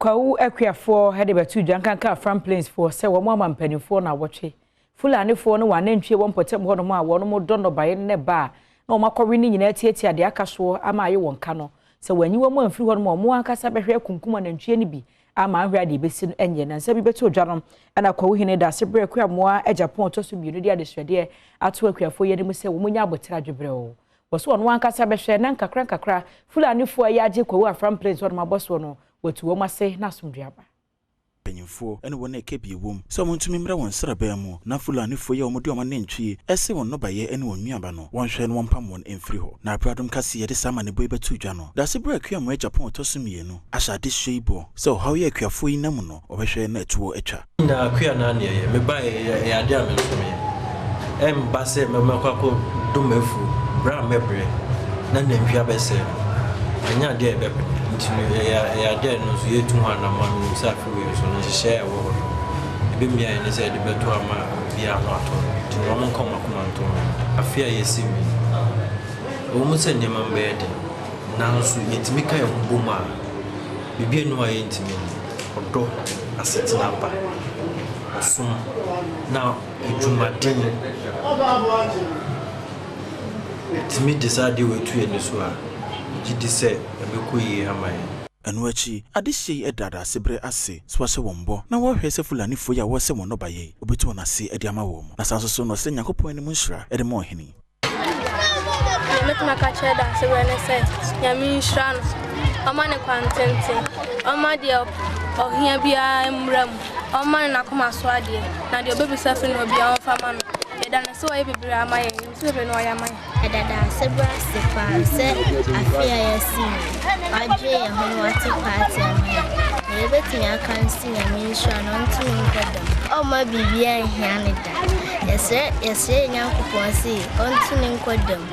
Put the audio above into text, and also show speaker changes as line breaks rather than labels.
Kwawu akuafoɔ de bɛto dwa nkanka Afram Plains foɔ sɛ wɔn ama mpanimfoɔ na wɔtwe Fulanifoɔ no wɔn anantwie wɔ mpɔtam hɔnom a wɔn dɔ nnɔbaeɛ no ba a na wɔn akɔwe ne nyinaa tiatia deɛ aka soɔ ama ayɛ wɔn ka no. Sɛ wɔanyi wɔn amfiri hɔnom a, wɔn ankasa bɛhwɛ akunkum anantwie no bi ama ahwɛ adeɛ bɛsi no nyɛ. Na nsa bi bɛto dwa no, ɛna Kwawuhene da ase berɛ Akuamoa Agyapong ɔtɔ so mmienu de adesrɛdeɛ ato akuafoɔ yi anim sɛ wɔn nya aboterɛ adwebrɛw. Wɔ so ɔno ankasa bɛhwɛ na nkakra nkakra Fulanifoɔ a yɛagye Kwawu Afram Plains hɔnom abɔ soɔ no, wɔatu wɔn ase na asomdwoe aba.
Mpanyimfoɔ ne wɔn a ɛka bi wom sɛ wɔntumi mmra wɔn nsraban mu na Fulanifoɔ yi a wɔde wɔn anantwie ɛse wɔn nnɔbaeɛ ne wɔn nnuaba no, wɔnhwɛ na wɔmpam wɔn mfiri hɔ. Na berɛ a Adom Kaseɛ de saa amanebɔ yi bɛtoo dwa no, Daasebrɛ Akuamoah Agyapong a ɔtɔ so mmienu ahyɛ adesua yi bɔ sɛ ɔhaw yi a akuafoɔ yi nam mu no, wɔbɛhwɛ na ɛtoɔ atwa.
Nyinaa akua no ara na ɛyɛ. Mebaeɛ ɛyɛ ɛyɛ adeɛ a me nso meyɛ. Ɛmba sɛ mɛkɔ akɔdɔ m'afuo berɛ a mɛbrɛ na nantwie abɛsɛe no. Ɛnyɛ adeɛ a yɛbɛpene. Nti no ɛyɛ ɛyɛ adeɛ a ɛno nso yɛtu ho anammɔn a menim sɛ afe wei nso no nhyehyɛeɛ a ɛwɔ hɔ no ɛbɛmia yɛn ani sɛ yɛde bɛto ama obiara ho atɔ no. Nti no wɔnka wɔn akoma nto ho. Afe a yɛasi mu yi, ɛwɔ mu sɛ nneɛma mu bɛyɛ den nanso yɛtumi ka yɛn ho bom a, biribi nni hɔ a yɛntumi nyɛ. Ɔdɔ, asetena pa, ɔsom, na adwumaden. Yɛtumi de saa adeɛ wei to yɛn ani so a, megye di sɛ ɛbɛkɔ yie ama yɛn.
Ɛno akyi, adehyeɛ yi da Daasebrɛ ase sɛ wɔahyɛ wɔn bɔ na wɔrehwɛ sɛ Fulanifoɔ yi a wɔresɛ wɔn nnɔbaeɛ yi, wɔbɛtu wɔn ase de ama wɔn. Na saa nso so na ɔsrɛ Nyankopɔn anim nhyira de ma ɔhene yi.
Deɛ mɛtumi aka akyerɛ Daasebrɛ ne sɛ, Nyame nhyira no, ɔmma no kwan tenten, ɔmma deɛ ɔhia biara mmra mu, ɔmma no n'akoma so adeɛ, na deɛ ɔbɛbisa firi ne hɔ biara ɔmfa mma no. Yɛda no sɛ wayɛ bebree ama yɛn, yɛnim sɛ bebree na wayɛ ama yɛn.
Yɛda Daasebrɛ ase paa sɛ afe a yɛasi mu yi, wadwene yɛn ho na wate paati ama yɛn. Nea yɛbɛtumi aka ne sɛ Nyame nhyira no, ɔnto ne nkwa da mu. Ɔmma biribiara nhia no da. Yɛsrɛ yɛsrɛ yɛn Nyankopɔn se ɔnto ne nkwa da mu.